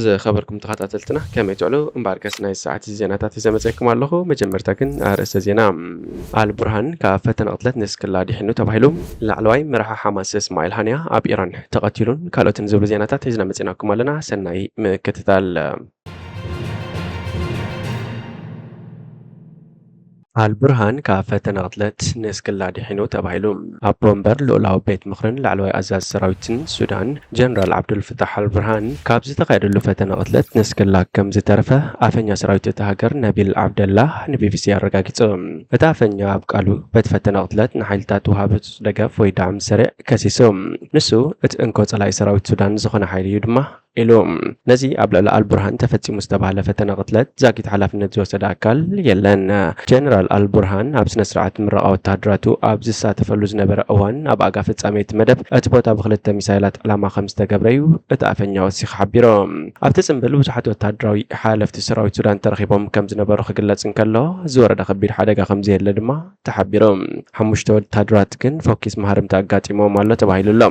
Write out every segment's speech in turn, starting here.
ዝኸበርኩም ተኸታተልትና ከመይ ትውዕሉ? እምበኣርከስ ናይ ሰዓት ዜናታት ሒዘ መጺኤኩም ኣለኹ። መጀመርታ ግን ኣርእስተ ዜና። ኣልቡርሃን ካብ ፈተነ ቅትለት ንስክላ ድሒኑ ተባሂሉ። ላዕለዋይ መራሒ ሓማስ እስማኤል ሃንያ ኣብ ኢራን ተቐቲሉን ካልኦትን ዝብሉ ዜናታት ሒዝና መጺናኩም ኣለና። ሰናይ ምክትታል። ኣልቡርሃን ካብ ፈተነ ቅትለት ንስክላ ድሒኑ ተባሂሉ። ኣቦ ወንበር ልኡላዊ ቤት ምኽርን ላዕለዋይ ኣዛዚ ሰራዊትን ሱዳን ጀነራል ዓብዱልፈታሕ ኣልቡርሃን ካብ ዝተኻየደሉ ፈተነ ቅትለት ንስክላ ከም ዝተረፈ ኣፈኛ ሰራዊት እታ ሃገር ነቢል ዓብደላ ንቢቢሲ ኣረጋጊጹ። እቲ ኣፈኛ ኣብ ቃሉ በቲ ፈተነ ቅትለት ንሓይልታት ወሃቢ ህጹጽ ደገፍ ወይ ዳዕም ሰሪዕ ከሲሱ። ንሱ እቲ እንኮ ጸላኢ ሰራዊት ሱዳን ዝኾነ ሓይሊ እዩ ድማ ኢሉ። ነዚ ኣብ ልዕሊ ኣልቡርሃን ተፈጺሙ ዝተባህለ ፈተነ ቅትለት ዛጊት ሓላፍነት ዝወሰደ ኣካል የለን። ጀነራል ኣልቡርሃን ኣብ ስነ ስርዓት ምረቓ ወተሃደራቱ ኣብ ዝሳተፈሉ ዝነበረ እዋን ኣብ ኣጋ ፍጻሜ እቲ መደብ እቲ ቦታ ብክልተ ሚሳይላት ዕላማ ከም ዝተገብረ እዩ እቲ ኣፈኛ ወሲኹ ሓቢሩ። ኣብቲ ጽምብል ብዙሓት ወተሃደራዊ ሓለፍቲ ሰራዊት ሱዳን ተረኺቦም ከም ዝነበሩ ክግለጽ እንከሎ ዝወረደ ከቢድ ሓደጋ ከም ዘየለ ድማ ተሓቢሩ። ሓሙሽተ ወተሃደራት ግን ፈኲስ መሃርምቲ ኣጋጢሞም ኣሎ ተባሂሉ ኣሎ።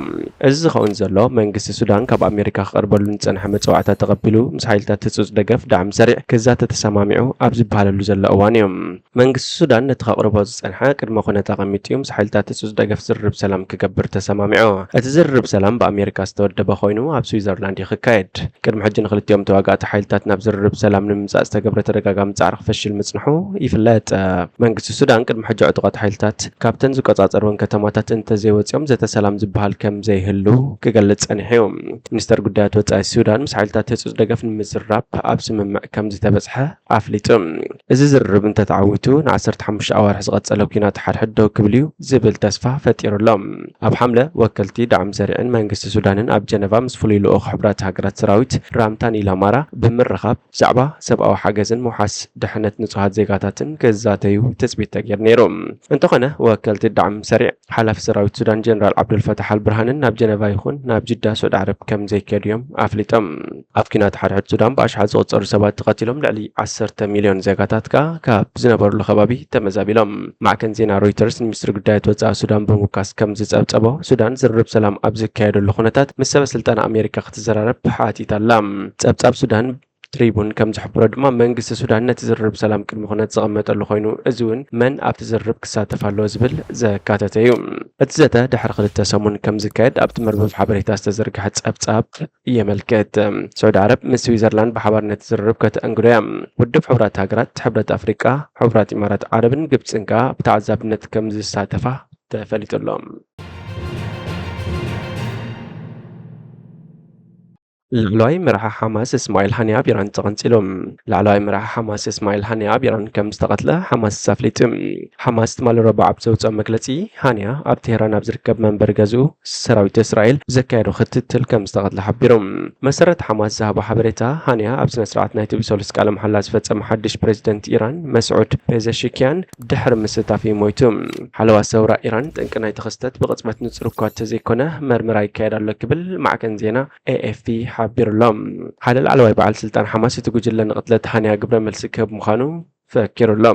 እዚ ዝኸውን ዘሎ መንግስቲ ሱዳን ካብ ኣሜሪካ ክቐርበሉ ዝጸንሐ መጸዋዕታ ተቐቢሉ ምስ ሓይልታት ህጹጽ ደገፍ ዳዕም ሰሪዕ ክዛተ ተሰማሚዑ ኣብ ዝበሃለሉ ዘሎ እዋን እዩ። መንግስቲ ሱዳን ነቲ ከቕርቦ ዝጸንሐ ቅድመ ኩነት ኣቐሚጡ እዩ ምስ ሓይልታት ህጹጽ ደገፍ ዝርርብ ሰላም ክገብር ተሰማሚዑ። እቲ ዝርርብ ሰላም ብኣሜሪካ ዝተወደበ ኮይኑ ኣብ ስዊዘርላንድ እዩ ክካየድ። ቅድሚ ሕጂ ንክልቲኦም ተዋጋእቲ ሓይልታት ናብ ዝርርብ ሰላም ንምምጻእ ዝተገብረ ተደጋጋሚ ጻዕሪ ክፈሽል ምጽንሑ ይፍለጥ። መንግስቲ ሱዳን ቅድሚ ሕጂ ዕጡቓት ሓይልታት ካብተን ዝቆጻጸርወን ከተማታት እንተዘይወጺኦም ዘተ ሰላም ዝበሃል ከም ዘይህሉ ክገልጽ ጸኒሑ እዩ። ሚኒስተር ጉዳያት ወጻኢ ሱዳን ምስ ሓይልታት ህጹጽ ደገፍ ንምዝራብ ኣብ ስምምዕ ከም ዝተበጽሐ ኣፍሊጡ። እዚ ዝርርብ እንተተዓዊቱ ንዓሰርተ ሓሙሽተ ኣዋርሕ ዝቐጸለ ኲናት ሓድሕድ ደው ክብል እዩ ዝብል ተስፋ ፈጢሩ ኣሎ። ኣብ ሓምለ ወከልቲ ዳዕም ሰሪዕን መንግስቲ ሱዳንን ኣብ ጀነቫ ምስ ፍሉይ ልኡኽ ሕቡራት ሃገራት ሰራዊት ራምታኒ ላማራ ብምርኻብ ብዛዕባ ሰብኣዊ ሓገዝን ምውሓስ ድሕነት ንጹሃት ዜጋታትን ክዛተዩ ትጽቢት ተገይሩ ነይሩ። እንተኾነ ወከልቲ ዳዕም ሰሪዕ ሓላፊ ሰራዊት ሱዳን ጀነራል ዓብዱልፈታሕ ኣልብርሃንን ናብ ጀነቫ ይኹን ናብ ጅዳ ስዑዲ ዓረብ ከም ዘይከዱ እዮም ኣፍሊጦም። ኣብ ኲናት ሓድሕድ ሱዳን ብኣሽሓት ዝቑጸሩ ሰባት ተቐቲሎም፣ ልዕሊ ዓሰርተ ሚልዮን ዜጋታት ከኣ ካብ ዝነበሩሉ ከባቢ ተመዛቢሎም። ማዕከን ዜና ሮይተርስ ንሚኒስትሪ ጉዳያት ወጻኢ ሱዳን ብምውካስ ከም ዝጸብጸቦ፣ ሱዳን ዝርርብ ሰላም ኣብ ዝካየደሉ ኩነታት ምስ ሰበ ስልጣን ኣሜሪካ ክትዘራረብ ሓቲታ ኣላ። ጸብጻብ ሱዳን ትሪቡን ከም ዝሕብሮ ድማ፣ መንግስቲ ሱዳን ነቲ ዝርርብ ሰላም ቅድመ ኩነት ዘቐመጠሉ ኮይኑ፣ እዚ እውን መን ኣብቲ ዝርርብ ክሳተፍ ኣለዎ ዝብል ዘካተተ እዩ። እቲ ዘተ ድሕሪ ክልተ ሰሙን ከም ዝካየድ ኣብቲ መርበብ ሓበሬታ ዝተዘርግሐ ጸብጻብ የመልክት። ስዑዲ ዓረብ ምስ ስዊዘርላንድ ብሓባር ነቲ ዝርርብ ከተኣንግዶ እያ። ውድብ ሕቡራት ሃገራት፣ ሕብረት ኣፍሪቃ፣ ሕቡራት ኢማራት ዓረብን ግብጽን ከኣ ብተዓዛብነት ከም ዝሳተፋ ተፈሊጡ ኣሎ። ላዕለዋይ መራሒ ሓማስ እስማኤል ሃንያ ኣብ ኢራን ተቐንጺሉ። ላዕለዋይ መራሒ ሓማስ እስማኤል ሃንያ ኣብ ኢራን ከም ዝተቐትለ ሓማስ ኣፍሊጡ። ሓማስ ትማሊ ረቡዕ ኣብ ዘውጽኦ መግለጺ፣ ሃንያ ኣብ ቴህራን ኣብ ዝርከብ መንበሪ ገዝኡ ሰራዊት እስራኤል ብዘካየዶ ክትትል ከም ዝተቐትለ ሓቢሩ። መሰረት ሓማስ ዝሃቦ ሓበሬታ፣ ሃንያ ኣብ ስነ ስርዓት ናይቲ ብሰሉስ ቃለ መሓላ ዝፈጸመ ሓድሽ ፕሬዚደንት ኢራን መስዑድ ፔዘሽኪያን ድሕሪ ምስታፍ እዩ ሞይቱ። ሓለዋ ሰውራ ኢራን፣ ጠንቂ ናይቲ ክስተት ብቕጽበት ንጹር እኳ እንተዘይኮነ፣ መርመራ ይካየድ ኣሎ ክብል ማዕከን ዜና ኤ ኤፍ ፒ ሓቢሩ ኣሎ። ሓደ ላዕለዋይ በዓል ስልጣን ሓማስ፣ እቲ ጉጅለ ንቕትለት ሃንያ ግብረ መልሲ ክህብ ምዃኑ ፈኪሩ ኣሎ።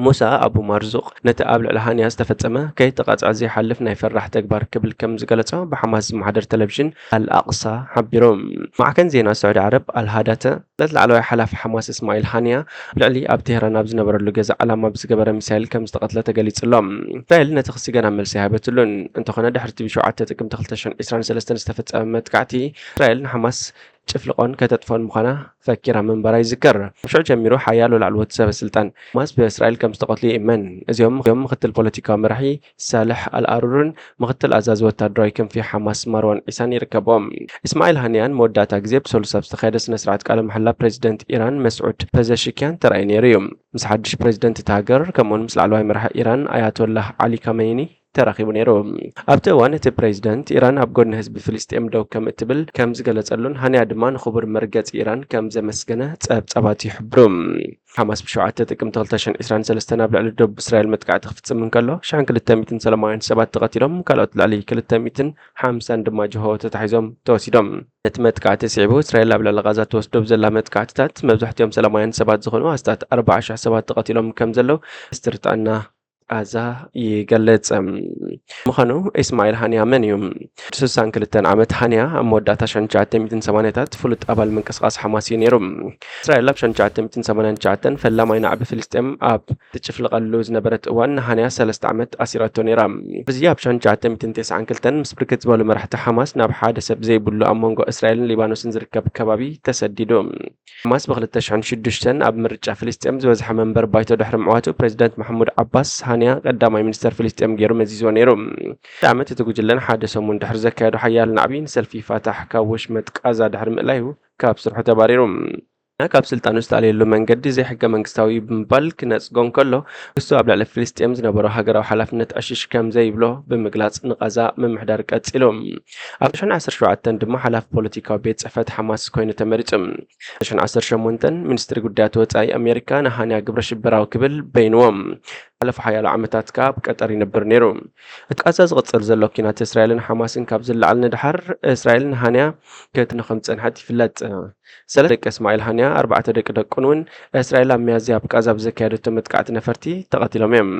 ሙሳ ኣቡ ማርዙቕ ነቲ ኣብ ልዕሊ ሃንያ ዝተፈጸመ ከይተቐጽዐ ዘይሓልፍ ናይ ፈራሕ ተግባር ክብል ከም ዝገለጾ ብሓማስ ዝመሓደር ቴሌቪዥን ኣል ኣቕሳ ሓቢሩ። ማዕከን ዜና ስዑዲ ዓረብ ኣል ሃዳተ፣ ላዕለዋይ ሓላፊ ሓማስ እስማኤል ሃንያ ኣብ ልዕሊ ኣብ ቴህራን ኣብ ዝነበረሉ ገዛ ዕላማ ብዝገበረ ሚሳይል ከም ዝተቐትለ ተገሊጹ ኣሎ። እስራኤል ነቲ ክሲ ገና መልሲ ኣይሃበትሉን። እንተኾነ፣ ድሕሪ እቲ ብሸውዓተ ጥቅምቲ ክልተ ሽሕን ዕስራን ሰለስተን ዝተፈጸመ መጥቃዕቲ፣ እስራኤል ንሓማስ ጭፍልቖን ከተጥፍኦን ምዃና ፈኪራ ምንባራ ይዝከር። ካብ ሽዑ ጀሚሩ ሓያሎ ላዕለዎት ሰበ ስልጣን ሓማስ ብእስራኤል ከም ዝተቐትሉ ይእመን። እዚኦም እዮም ምክትል ፖለቲካዊ መራሒ ሳልሕ ኣልኣሩርን ምክትል ኣዛዚ ወታደራዊ ክንፊ ሓማስ ማርዋን ዒሳን ይርከብዎም። እስማኤል ሃንያን መወዳእታ ግዜ ብሰሉስ ኣብ ዝተኻየደ ስነ ስርዓት ቃለ መሓላ ፕሬዚደንት ኢራን መስዑድ ፐዘሽኪያን ተራእዩ ነይሩ እዩ። ምስ ሓድሽ ፕሬዚደንት እታ ሃገር ከምኡውን ምስ ላዕለዋይ መራሒ ኢራን ኣያቶላህ ዓሊ ካሜኒ ተራኺቡ ነይሩ። ኣብቲ እዋን እቲ ፕሬዚደንት፣ ኢራን ኣብ ጎድኒ ህዝቢ ፍልስጤም ደው ከም እትብል ከም ዝገለጸሉን ሃንያ ድማ ንኽቡር መርገጺ ኢራን ከም ዘመስገነ ጸብጻባት ይሕብሩ። ሓማስ ብሸውዓተ ጥቅምቲ ክልተ ሽሕን ዕስራን ሰለስተን ኣብ ልዕሊ ደቡብ እስራኤል መጥቃዕቲ ክፍጽም እንከሎ፣ ሽሕን ክልተ ሚእትን ሰላማውያን ሰባት ተቐቲሎም፣ ካልኦት ልዕሊ ክልተ ሚእትን ሓምሳን ድማ ጅሆ ተታሒዞም ተወሲዶም። ነቲ መጥቃዕቲ ስዒቡ፣ እስራኤል ኣብ ልዕሊ ቃዛ ትወስዶ ብዘላ መጥቃዕትታት፣ መብዛሕትኦም ሰላማውያን ሰባት ዝኾኑ ኣስታት ኣርባዓ ሽሕ ሰባት ተቐቲሎም ከም ዘለዉ ሚኒስትሪ ጥዕና ቃዛ ይገልጽ። ምዃኑ፣ እስማኤል ሃንያ መን እዩ? ስሳን ክልተን ዓመት ሃንያ ኣብ መወዳእታ ሸንቻዓተ ሚእትን ሰማንያታት ፍሉጥ ኣባል ምንቅስቃስ ሓማስ እዩ ነይሩ። እስራኤል ኣብ ሸንቻዓተ ሚእትን ሰማንያን ትሽዓተን ፈላማይ ናዕቢ ፍልስጤም ኣብ ትጭፍልቐሉ ዝነበረት እዋን፣ ንሃንያ ሰለስተ ዓመት ኣሲራቶ ነይራ። እዚ ኣብ ሸንቻዓተ ሚእትን ተስዓን ክልተን ምስ ብርክት ዝበሉ መራሕቲ ሓማስ ናብ ሓደ ሰብ ዘይብሉ ኣብ መንጎ እስራኤልን ሊባኖስን ዝርከብ ከባቢ ተሰዲዱ። ሓማስ ብ ክልተ ሽሕን ሽዱሽተን ኣብ ምርጫ ፍልስጤም ዝበዝሐ መንበር ባይቶ ድሕሪ ምዕዋቱ፣ ፕሬዚደንት ማሕሙድ ዓባስ ሃንያ ቀዳማይ ሚኒስተር ፍልስጤም ገይሩ መዚዝዎ ነይሩ። ሓደ ዓመት እቲ ጉጅለን ሓደ ሰሙን ድሕሪ ዘካየዶ ሓያል ናዕቢ፣ ንሰልፊ ፋታሕ ካብ ወሽመጥ ቃዛ ድሕሪ ምእላዩ ካብ ስርሑ ተባሪሩ። ናብ ካብ ስልጣኑ ዝተኣልየሉ መንገዲ ዘይሕገ መንግስታዊ ብምባል ክነጽጎ እንከሎ፣ መንግስቱ ኣብ ልዕሊ ፍልስጤም ዝነበሮ ሃገራዊ ሓላፍነት ዕሽሽ ከም ዘይብሎ ብምግላጽ ንቃዛ ምምሕዳር ቀጺሉ። ኣብ ሽሕን ዓሰርተ ሸውዓተን ድማ ሓላፊ ፖለቲካዊ ቤት ጽሕፈት ሓማስ ኮይኑ ተመሪጹ። ሽሕን ዓሰርተ ሸሞንተን ሚኒስትሪ ጉዳያት ወጻኢ ኣሜሪካ ንሃንያ ግብረ ሽበራዊ ክብል በይንዎም። ሓለፉ ሓያሎ ዓመታት ከኣ ኣብ ቀጠር ይነብር ነይሩ። እቲ ቃዛ ዝቕጽል ዘሎ ኲናት እስራኤልን ሓማስን ካብ ዝለዓል ንድሓር፣ እስራኤል ንሃንያ ክትንኾ ከም ዝጸንሐት ይፍለጥ። ሰለስተ ደቂ እስማኤል ሃንያ፣ ኣርባዕተ ደቂ ደቁን እውን እስራኤል ኣብ ሚያዝያ ኣብ ቃዛ ብዘካየደቶ መጥቃዕቲ ነፈርቲ ተቐቲሎም እዮም።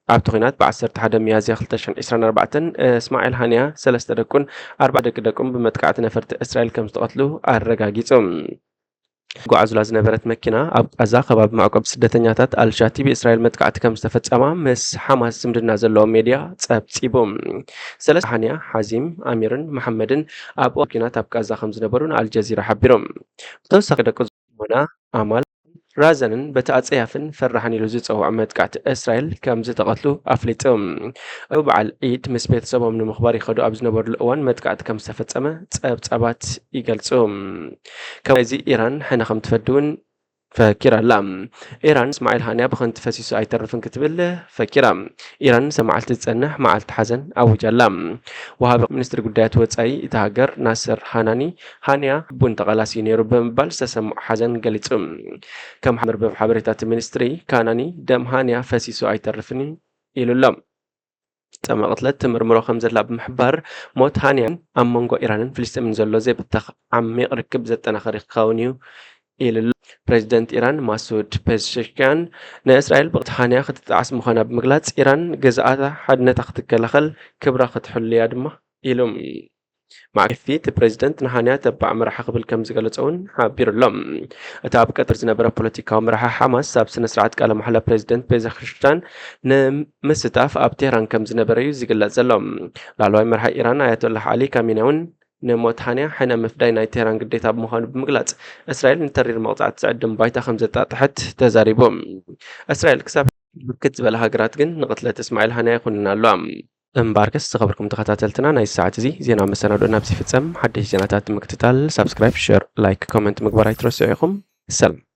ኣብቲ ኲናት ብ ዓሰርተ ሓደ ሚያዝያ ክልተ ሽሕን ዕስራን ኣርባዕተን እስማኤል ሃንያ፣ ሰለስተ ደቁን ኣርባዕተ ደቂ ደቁን ብመጥቃዕቲ ነፈርቲ እስራኤል ከም ዝተቐትሉ ኣረጋጊጹ። ጓዓዙላ ዝነበረት መኪና ኣብ ቃዛ ከባቢ መዕቆቢ ስደተኛታት ኣልሻቲ ብእስራኤል መጥቃዕቲ ከም ዝተፈጸማ ምስ ሓማስ ዝምድና ዘለዎ ሜድያ ጸብጺቡ። ሰለስተ ሃንያ፣ ሓዚም፣ ኣሚርን መሓመድን ኣብ እዋን ኲናት ኣብ ቃዛ ከም ዝነበሩ ንኣልጀዚራ ሓቢሮም። ብተወሳኺ ደቂ ሞና፣ ኣማል፣ ራዘንን በቲ ኣጸያፍን ፈራሕን ኢሉ ዝጸውዖ መጥቃዕቲ እስራኤል ከም ዝተቐትሉ ኣፍሊጡ። እቶም በዓል ዒድ ምስ ቤተሰቦም ንምኽባር ይኸዱ ኣብ ዝነበርሉ እዋን መጥቃዕቲ ከም ዝተፈጸመ ጸብጻባት ይገልጹ። ከምዚ ኢራን ሕነ ከም ትፈዲ እውን ፈኪራ ኣላ። ኢራን እስማኤል ሃንያ ብኸንቱ ፈሲሱ ኣይተርፍን ክትብል ፈኪራ። ኢራን ንሰብ መዓልቲ ዝጸንሕ መዓልቲ ሓዘን ኣዊጃ ኣላ። ወሃቢ ሚኒስትሪ ጉዳያት ወጻኢ እታ ሃገር ናስር ሃናኒ፣ ሃንያ ቡን ተቓላሲ ነይሩ ብምባል ዝተሰምዖ ሓዘን ገሊጹ። ከም መርበብ ሓበሬታ እቲ ሚኒስትሪ፣ ካናኒ ደም ሃንያ ፈሲሱ ኣይተርፍን እዩ ኢሉ ኣሎ። ዝተፈጸመ ቅትለት ትምርምሮ ከም ዘላ ብምሕባር፣ ሞት ሃንያን ኣብ መንጎ ኢራንን ፍልስጤምን ዘሎ ዘይብተኽ ዓሚቕ ርክብ ዘጠናኽር ክኸውን እዩ ኢሉ ኣሎ። ፕሬዚደንት ኢራን ማሱድ ፔዝሽኪያን ንእስራኤል ብቕትለት ሃንያ ክትጠዓስ ምዃና ብምግላጽ፣ ኢራን ግዝኣታ ሓድነታ ክትከላኸል ክብራ ክትሕሉ እያ ድማ ኢሉ። ማዕከፊ እቲ ፕሬዚደንት ንሃንያ ተባዕ መራሒ ክብል ከም ዝገለጾ እውን ሓቢሩ ኣሎ። እቲ ኣብ ቀጠር ዝነበረ ፖለቲካዊ መራሒ ሓማስ ኣብ ስነ ስርዓት ቃለ ማሕላ ፕሬዚደንት ፔዘሽኪያን ንምስታፍ ኣብ ቴህራን ከም ዝነበረ እዩ ዝግለጽ ዘሎ። ላዕለዋይ መራሒ ኢራን ኣያቶላህ ዓሊ ካሚኒ እውን ንሞት ሃንያ ሕነ ምፍዳይ ናይ ቴህራን ግዴታ ብምዃኑ ብምግላጽ፣ እስራኤል ንተሪር መቕጻዕቲ ዝዕድም ባይታ ከም ዘጣጥሐት ተዛሪቡ። እስራኤል ክሳብ ብርክት ዝበላ ሃገራት ግን ንቕትለት እስማኤል ሃንያ ይኹንና ኣለዋ። እምበኣርከስ ዝኸበርኩም ተኸታተልትና፣ ናይ ሰዓት እዚ ዜና መሰናዶ ናብዚ ይፍጸም። ሓደሽ ዜናታት ንምክትታል ሳብስክራይብ፣ ሸር፣ ላይክ፣ ኮመንት ምግባር ኣይትረስዑ ኢኹም። ሰላም።